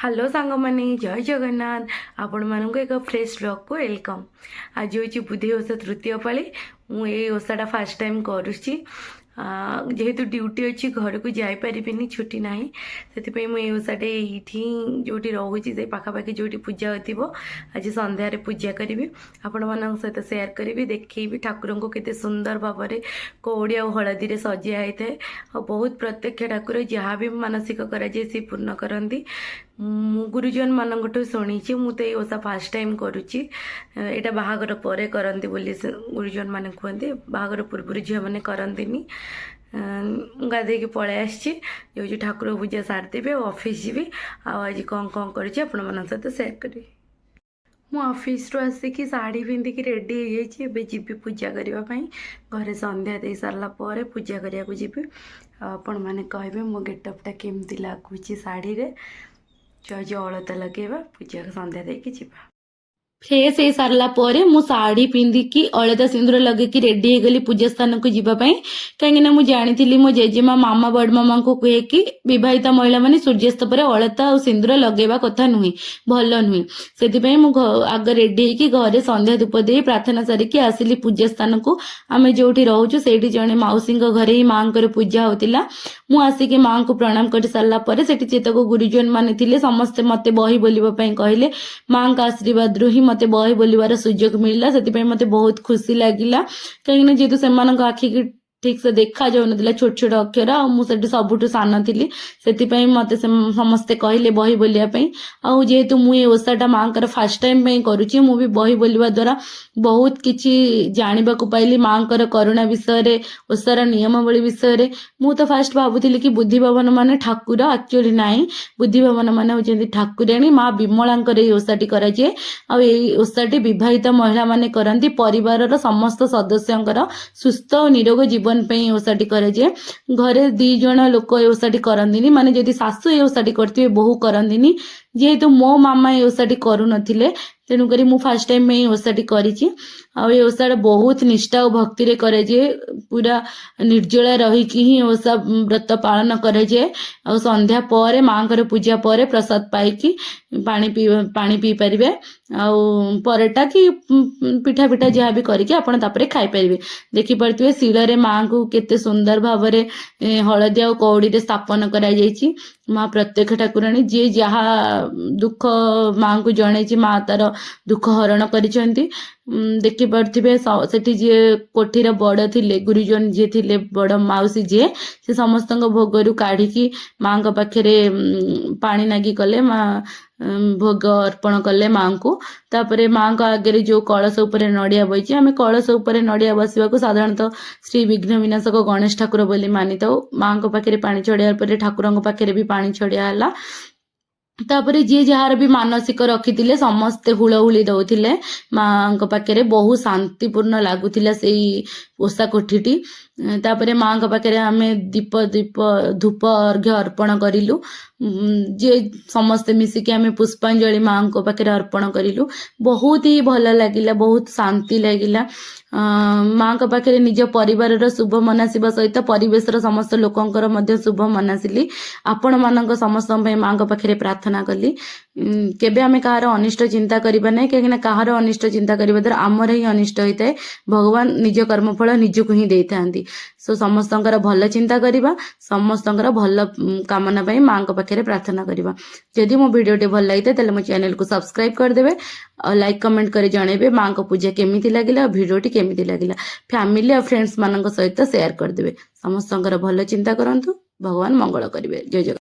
Hello ସାଙ୍ଗମାନେ, ଜୟ ଜଗନ୍ନାଥ। ଆପଣମାନଙ୍କୁ ଏକ ଫ୍ରେଶ୍ ବ୍ଲଗ୍କୁ welcome. ଆଜି ହେଉଛି ବୁଧେଇ ଓଷା ତୃତୀୟ ପାଳି। ମୁଁ ଏଇ ଓଷାଟା ଫାର୍ଷ୍ଟ ଟାଇମ୍ କରୁଛି। ଯେହେତୁ ଡ୍ୟୁଟି ଅଛି, ଘରକୁ ଯାଇପାରିବିନି, ଛୁଟି ନାହିଁ, ସେଥିପାଇଁ ମୁଁ ଏଇ ଓଷାଟା ଏଇଠି ଯେଉଁଠି ରହୁଛି, ସେଇ ପାଖାପାଖି ଯେଉଁଠି ପୂଜା ହେଉଥିବ, ଆଜି ସନ୍ଧ୍ୟାରେ ପୂଜା କରିବି। ଆପଣମାନଙ୍କ ସହିତ ସେୟାର କରିବି, ଦେଖେଇବି ଠାକୁରଙ୍କୁ କେତେ ସୁନ୍ଦର ଭାବରେ କଉଡ଼ି ଆଉ ହଳଦୀରେ ସଜା ହେଇଥାଏ। ଆଉ ବହୁତ ପ୍ରତ୍ୟକ୍ଷ ଠାକୁର, ଯାହା ବି ମାନସିକ କରାଯାଏ ସେ ପୂର୍ଣ୍ଣ କରନ୍ତି। ମୁଁ ଗୁରୁଜନ ମାନଙ୍କଠୁ ଶୁଣିଛି। ମୁଁ ତ ଏଇ ଓଷା ଫାର୍ଷ୍ଟ ଟାଇମ୍ କରୁଛି। ଏଇଟା ବାହାଘର ପରେ କରନ୍ତି ବୋଲି ସେ ଗୁରୁଜନ ମାନେ କୁହନ୍ତି। ବାହାଘର ପୂର୍ବରୁ ଝିଅମାନେ କରନ୍ତିନି। ମୁଁ ଗାଧେଇକି ପଳେଇ ଆସିଛି। ଯାଉଛି ଠାକୁର ପୂଜା ସାରିଦେବି ଆଉ ଅଫିସ୍ ଯିବି। ଆଉ ଆଜି କ'ଣ କ'ଣ କରିଛି, ଆପଣମାନଙ୍କ ସହିତ ସେୟାର କରିବି। ମୁଁ ଅଫିସରୁ ଆସିକି ଶାଢ଼ୀ ପିନ୍ଧିକି ରେଡ଼ି ହେଇଯାଇଛି। ଏବେ ଯିବି ପୂଜା କରିବା ପାଇଁ। ଘରେ ସନ୍ଧ୍ୟା ଦେଇ ସାରିଲା ପରେ ପୂଜା କରିବାକୁ ଯିବି। ଆଉ ଆପଣମାନେ କହିବେ ମୋ ଗେଟଅପ୍ଟା କେମିତି ଲାଗୁଛି ଶାଢ଼ୀରେ। ଯାଉଛି ଅଳତା ଲଗେଇବା, ପୂଜା ସନ୍ଧ୍ୟା ଦେଇକି ଯିବା। ଫ୍ରେଶ୍ ହେଇ ସାରିଲା ପରେ ମୁଁ ଶାଢ଼ୀ ପିନ୍ଧିକି, ଅଳତା ସିନ୍ଦୁର ଲଗେଇକି ରେଡି ହେଇଗଲି ପୂଜା ସ୍ଥାନକୁ ଯିବା ପାଇଁ। କାହିଁକିନା ମୁଁ ଜାଣିଥିଲି, ମୋ ଜେଜେମା, ମାମା, ବଡ଼ ମାମାଙ୍କୁ କୁହେ କି ବିବାହିତ ମହିଳାମାନେ ସୂର୍ଯ୍ୟାସ୍ତ ପରେ ଅଳତା ଆଉ ସିନ୍ଦୁର ଲଗେଇବା କଥା ନୁହେଁ, ଭଲ ନୁହେଁ। ସେଥିପାଇଁ ମୁଁ ଆଗ ରେଡି ହେଇକି ଘରେ ସନ୍ଧ୍ୟା ଧୂପ ଦେଇ ପ୍ରାର୍ଥନା ସାରିକି ଆସିଲି ପୂଜା ସ୍ଥାନକୁ। ଆମେ ଯୋଉଠି ରହୁଛୁ, ସେଇଠି ଜଣେ ମାଉସୀଙ୍କ ଘରେ ହିଁ ମାଆଙ୍କର ପୂଜା ହଉଥିଲା। ମୁଁ ଆସିକି ମାଆଙ୍କୁ ପ୍ରଣାମ କରି ସାରିଲା ପରେ ସେଠି ଯେତେକ ଗୁରୁଜନ ମାନେ ଥିଲେ, ସମସ୍ତେ ମତେ ବହି ବୋଲିବା ପାଇଁ କହିଲେ। ମାଆଙ୍କ ଆଶୀର୍ବାଦରୁ ହିଁ ମତେ ବହି ବୋଲିବାର ସୁଯୋଗ ମିଳିଲା। ସେଥିପାଇଁ ମତେ ବହୁତ ଖୁସି ଲାଗିଲା, କାହିଁକିନା ଯେହେତୁ ସେମାନଙ୍କ ଆଖିକି ଠିକ ସେ ଦେଖା ଯାଉନଥିଲା ଛୋଟ ଛୋଟ ଅକ୍ଷର, ଆଉ ମୁଁ ସେଠି ସବୁଠୁ ସାନ ଥିଲି, ସେଥିପାଇଁ ମତେ ସମସ୍ତେ କହିଲେ ବହି ବୋଲିବା ପାଇଁ। ଆଉ ଯେହେତୁ ମୁଁ ଏ ଓଷାଟା ମାଆଙ୍କର ଫାର୍ଷ୍ଟ ଟାଇମ୍ ପାଇଁ କରୁଛି, ମୁଁ ବି ବହି ବୋଲିବା ଦ୍ୱାରା ବହୁତ କିଛି ଜାଣିବାକୁ ପାଇଲି ମାଆଙ୍କର କରୁଣା ବିଷୟରେ, ଓଷାର ନିୟମାବଳୀ ବିଷୟରେ। ମୁଁ ତ ଫାଷ୍ଟ ଭାବୁଥିଲି କି ବୁଦ୍ଧି ଭବନ ମାନେ ଠାକୁର। ଆକ୍ଚୁଆଲି ନାହିଁ, ବୁଦ୍ଧି ଭବନ ମାନେ ହେଉଛନ୍ତି ଠାକୁରାଣୀ। ମା ବିମଳାଙ୍କର ଏଇ ଓଷାଟି କରାଯାଏ। ଆଉ ଏଇ ଓଷାଟି ବିବାହିତ ମହିଳାମାନେ କରନ୍ତି। ପରିବାରର ସମସ୍ତ ସଦସ୍ୟଙ୍କର ସୁସ୍ଥ ଓ ନିରୋଗ ଜୀବନ ପାଇଁ ଏଇ ଓଷାଟି କରାଯାଏ। ଘରେ ଦି ଜଣ ଲୋକ ଏ ଓଷାଟି କରନ୍ତିନି, ମାନେ ଯଦି ଶାଶୁ ଏ ଓଷାଟି କରିଥିବେ, ବୋହୂ କରନ୍ତିନି। ଯେହେତୁ ମୋ ମାମା ଏ ଓଷାଟି କରୁନଥିଲେ, ତେଣୁକରି ମୁଁ ଫାର୍ଷ୍ଟ ଟାଇମ୍ ଏଇ ଓଷାଟି କରିଛି। ଆଉ ଏ ଓଷାଟା ବହୁତ ନିଷ୍ଠା ଓ ଭକ୍ତିରେ କରାଯାଏ। ପୁରା ନିର୍ଜଳା ରହିକି ହିଁ ଓଷା ବ୍ରତ ପାଳନ କରାଯାଏ। ଆଉ ସନ୍ଧ୍ୟା ପରେ ମାଆଙ୍କର ପୂଜା ପରେ ପ୍ରସାଦ ପାଇକି ପାଣି ପିଇ ପାରିବେ। ଆଉ ପରଟା କି ପିଠା ପିଠା ଯାହା ବି କରିକି ଆପଣ ତାପରେ ଖାଇପାରିବେ। ଦେଖିପାରୁଥିବେ ଶିଳରେ ମାଆଙ୍କୁ କେତେ ସୁନ୍ଦର ଭାବରେ ହଳଦୀ ଆଉ କଉଡ଼ିରେ ସ୍ଥାପନ କରାଯାଇଛି। ମା ପ୍ରତ୍ୟକ୍ଷ ଠାକୁରାଣୀ। ଯିଏ ଯାହା ଦୁଃଖ ମାଆଙ୍କୁ ଜଣେଇଛି, ମା ତାର ଦୁଃଖ ହରଣ କରିଛନ୍ତି। ଦେଖିପାରୁଥିବେ ସେଠି ଯିଏ କୋଠିର ବଡ଼ ଥିଲେ, ଗୁରୁଜନ ଯିଏ ଥିଲେ, ବଡ଼ ମାଉସୀ ଯିଏ, ସେ ସମସ୍ତଙ୍କ ଭୋଗରୁ କାଢିକି ମାଆଙ୍କ ପାଖରେ ପାଣି ନାଗି କଲେ, ମା ଭୋଗ ଅର୍ପଣ କଲେ ମାଆଙ୍କୁ। ତାପରେ ମାଆଙ୍କ ଆଗରେ ଯୋଉ କଳସ ଉପରେ ନଡ଼ିଆ ବଇଛି, ଆମେ କଳସ ଉପରେ ନଡ଼ିଆ ବସିବାକୁ ସାଧାରଣତଃ ଶ୍ରୀ ବିଘ୍ନ ବିନାଶକ ଗଣେଶ ଠାକୁର ବୋଲି ମାନିଥାଉ। ମାଆଙ୍କ ପାଖରେ ପାଣି ଛଡିବା ପରେ ଠାକୁରଙ୍କ ପାଖରେ ବି ପାଣି ଛଡିଆ ହେଲା। ତାପରେ ଯିଏ ଯାହାର ବି ମାନସିକ ରଖିଥିଲେ, ସମସ୍ତେ ହୁଳହୁଳି ଦଉଥିଲେ ମାଆଙ୍କ ପାଖରେ। ବହୁତ ଶାନ୍ତିପୂର୍ଣ୍ଣ ଲାଗୁଥିଲା ସେଇ ଓଷା କୋଠିଟି। ତାପରେ ମାଆଙ୍କ ପାଖରେ ଆମେ ଦୀପ ଦୀପ ଧୂପ ଅର୍ଘ୍ୟ ଅର୍ପଣ କରିଲୁ। ଯିଏ ସମସ୍ତେ ମିଶିକି ଆମେ ପୁଷ୍ପାଞ୍ଜଳି ମାଆଙ୍କ ପାଖରେ ଅର୍ପଣ କରିଲୁ। ବହୁତ ହି ଭଲ ଲାଗିଲା, ବହୁତ ଶାନ୍ତି ଲାଗିଲା। ମାଆଙ୍କ ପାଖରେ ନିଜ ପରିବାରର ଶୁଭ ମନାସିବା ସହିତ ପରିବେଶର ସମସ୍ତ ଲୋକଙ୍କର ମଧ୍ୟ ଶୁଭ ମନାସିଲି। ଆପଣମାନଙ୍କ ସମସ୍ତଙ୍କ ପାଇଁ ମାଆଙ୍କ ପାଖରେ ପ୍ରାର୍ଥନା କଲି। କେବେ ଆମେ କାହାର ଅନିଷ୍ଟ ଚିନ୍ତା କରିବା ନାହିଁ, କାହିଁକିନା କାହାର ଅନିଷ୍ଟ ଚିନ୍ତା କରିବା ଦ୍ୱାରା ଆମର ହିଁ ଅନିଷ୍ଟ ହୋଇଥାଏ। ଭଗବାନ ନିଜ କର୍ମଫଳ ନିଜକୁ ହିଁ ଦେଇଥାନ୍ତି। ସୋ ସମସ୍ତଙ୍କର ଭଲ ଚିନ୍ତା କରିବା, ସମସ୍ତଙ୍କର ଭଲ କାମନା ପାଇଁ ମାଆଙ୍କ ପାଖରେ ପ୍ରାର୍ଥନା କରିବା। ଯଦି ମୋ ଭିଡ଼ିଓଟି ଭଲ ଲାଗିଥାଏ, ତାହେଲେ ମୋ ଚ୍ୟାନେଲକୁ ସବସ୍କ୍ରାଇବ କରିଦେବେ ଆଉ ଲାଇକ୍, କମେଣ୍ଟ କରି ଜଣେଇବେ ମାଆଙ୍କ ପୂଜା କେମିତି ଲାଗିଲା ଆଉ ଭିଡ଼ିଓଟି କେମିତି ଲାଗିଲା। ଫ୍ୟାମିଲି ଆଉ ଫ୍ରେଣ୍ଡସ୍ ମାନଙ୍କ ସହିତ ସେୟାର କରିଦେବେ। ସମସ୍ତଙ୍କର ଭଲ ଚିନ୍ତା କରନ୍ତୁ, ଭଗବାନ ମଙ୍ଗଳ କରିବେ। ଜୟ ଜଗନ୍ନାଥ।